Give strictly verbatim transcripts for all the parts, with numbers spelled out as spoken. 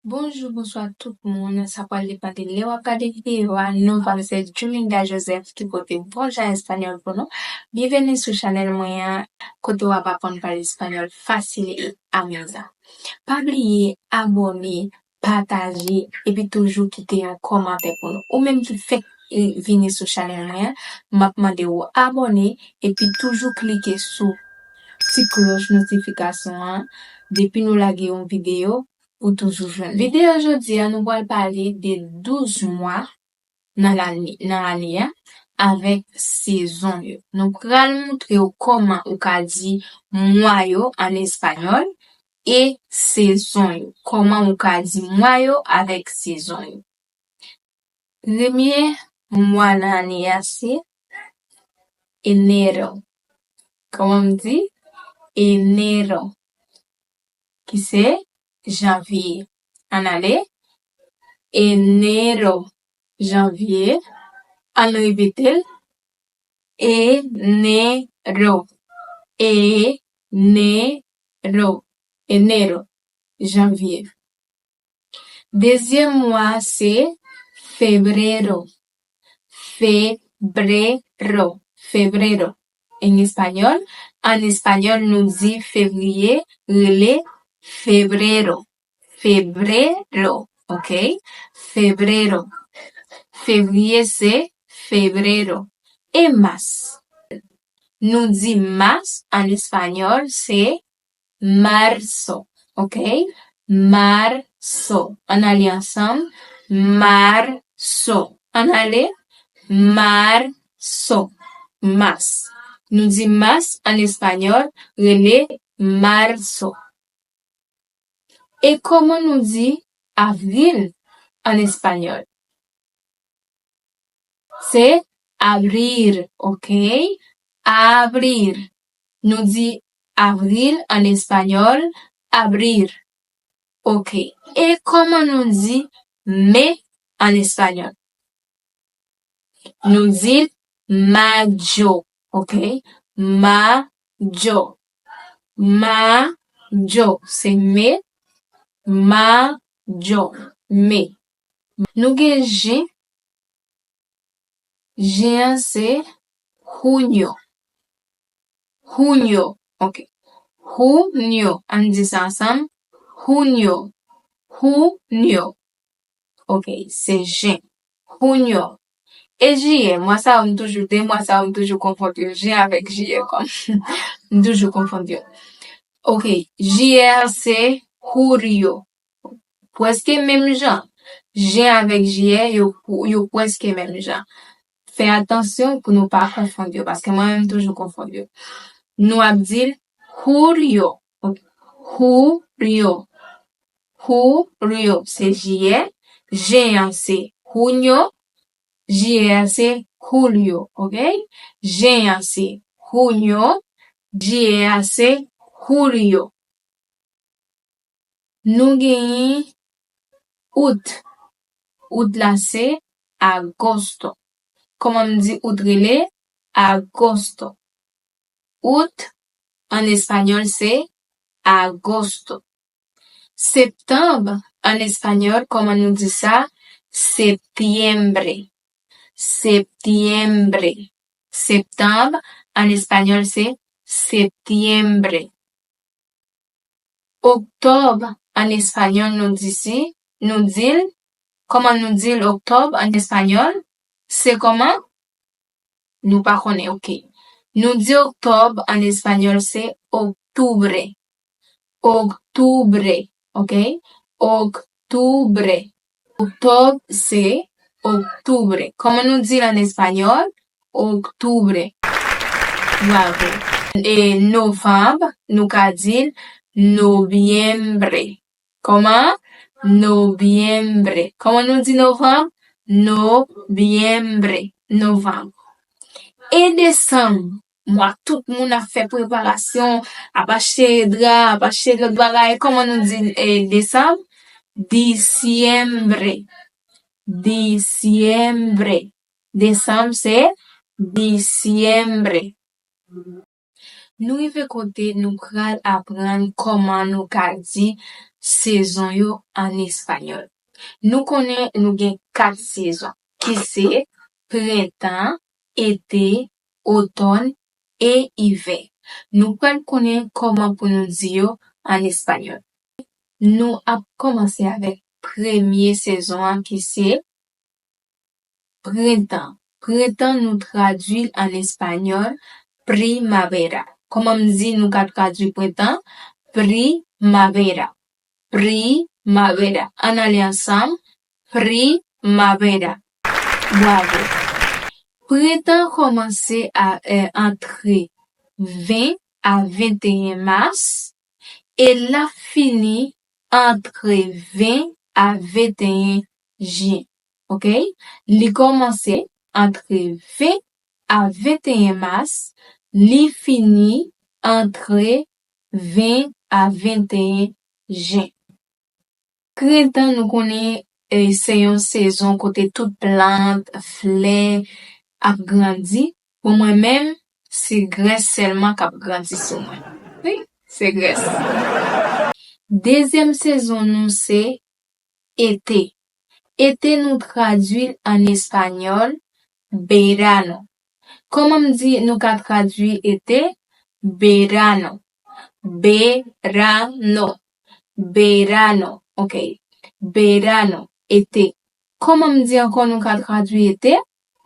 Bonjou, bonswa tout moun. Sa pral depann de lè w ap gade videyo a. Non pa m se Juminda Joseph ki pote bon jan espanyòl pou nou. Byenveni sou chanèl mwen an, kote w ap aprann pale espanyòl fasil e amizan. Pa bliye abòne, pataje, epi toujou kite yon kòmantè pou nou. Ou menm ki fèk, e, vini sou chanèl mwen an, m ap mande w abòne, epi toujou klike sou ti klòch notifikasyon an. Depi nou lage yon videyo, ou toujou jwenn. Videyo jodi a, nou pral pale de douz mwa nan lane, nan ane a, avèk sezon yo. Nou pral montre w kòman ou ka di mwa yo an espanyòl e sezon yo. Kòman ou ka di mwa yo avèk sezon yo. Premye mwa nan ane a se enero. Kòman m di? Enero. Ki se janvye. Ann ale. Enero, janvye. Ann repete l. Enero. Enero. Enero, janvye. Dezyèm mwa se febrero. Febrero. Febrero. En espanyòl, an espanyòl, nou di fevriye, rele febrero. Febrero, ok? Febrero. Fevriye se febrero. E mas? Nou di mas an espanyòl se marzo, ok? Marzo. Ann ale ansanm. Marzo. Ann ale. Marzo. Mas. Nou di mas an espanyòl, rele marzo. E kòman nou di avril an espanyòl? Se abrir, ok? Abrir. Nou di avril an espanyòl, abrir. Ok. E kòman nou di me an espanyòl? Nou di mayo, ok? Mayo. Mayo. Se me. Mayo. Me. Nou gen jen. Jen an se junio. Junio. Ok. Junio. Ann di sa ansanm. Junio. Junio. Ok. Se jen. Junio. E jiyè, mwa sa yo, m toujou, de mwa sa yo, m toujou konfonn yo. Jen avèk jiyè kòm. M toujou konfonn yo. Ok. Jiyè a se julio. Prèske menm jan. Jen avèk jiyè, yo, yo prèske menm jan. Fè atansyon pou nou pa konfonn yo, paske mwen menm toujou konfonn yo. Nou ap di l julio. Ok. Julio. Julio, se jiyè. Jen an se junio. Jiyè a se julio, ok? Jen an se junio. Jiyè a se julio. Nou genyen out. Out la se agosto. Kòman m di out rele? Agosto. Out an espanyòl se agosto. Septanm an espanyòl, kòman nou di sa? Septiembre. Septiembre. Septanm an espanyòl se septiembre. Oktòb an espanyòl, nou di si, nou di l, kòman nou di l oktòb an espanyòl? Se kòman? Nou pa konnen, ok. Nou di oktòb an espanyòl se octubre. Octubre, ok? Octubre. Oktòb se octubre. Kòman nou di l an espanyòl? Octubre. Bravo. E novanm, nou ka di l nobyembre. Kòman? Nobyembre. Kòman nou di novanm? Nobyembre. Novanm. E desanm, mwa tout moun ap fè preparasyon, ap achte dra, ap achte lòt bagay. Kòman nou di, e, desanm? Disyembre. Disyembre. Desanm se disyembre. Nou rive kote nou pral aprann kòman nou ka di sezon yo an espanyòl. Nou konnen nou gen kat sezon, ki se prentan, ete, otòn e ivè. Nou pral konnen kòman pou nou di yo an espanyòl. Nou ap kòmanse avèk premye sezon an, ki se prentan. Prentan, nou tradui l an espanyòl, primavera. Kòman m di nou ka tradui prentan? Primavera. Primavera. Ann ale ansanm. Primavera. Bravo. Prentan kòmanse a, eh, antre ven a venteyen mas e l ap fini antre ven a venteyen jen. Ok? Li kòmanse antre ven a venteyen mas, li fini antre ven a venteyen jen. Prentan, nou konnen, eh, se yon sezon kote tout plant, flè ap grandi. Pou mwen menm, se grès sèlman k ap grandi sou mwen. Wi, se grès. Dezyèm sezon nou se ete. Ete, nou tradui l an espanyòl, verano. Kòman m di nou ka tradui ete? Verano. Verano. Verano. Ok. Verano. Ete. Kòman m di ankò nou ka tradui ete?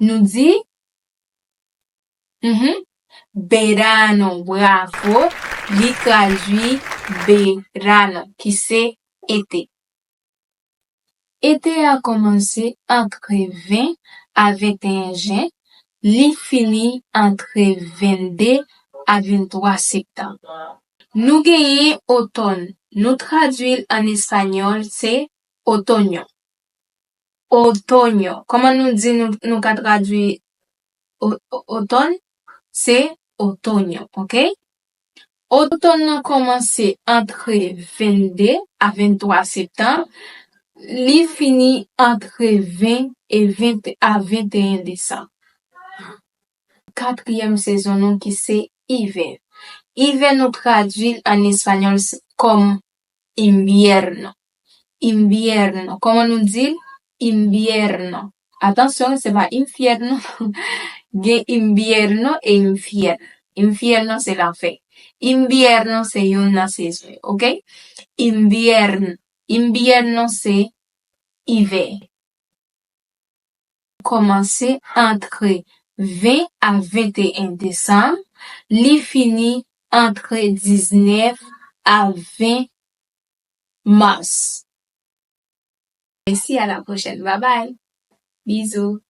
Nou di, mhm, verano. Bravo. Li tradui verano, ki se ete. Ete a kòmanse antre ven a venteyen jen, li fini antre vennde a venntwa septanm. Nou genyen otòn. Nou tradui l an espanyòl, se otoño. Otoño. Kòman nou di nou, nou ka tradui o-, o-, otòn? Se otoño, ok? Otòn nan kòmanse antre vennde a venntwa septanm, li fini antre ven e ven a venteyen desanm. Katriyèm sezon nou ki se ivè. Ivè nou tradui l an espanyòl s-, kòm invierno. Invierno. Kòman nou di l? Invierno. Atansyon, se pa infierno. Gen invierno e infierno. Infierno se lanfè. Invierno se youn nan sezon yo, ok? Invierno. Invierno se ivè. Kòmanse antre ven a venteyen desanm, li fini antre diznèf a ven mas. Mèsi, à la prochaine. Bye bye. Bizou.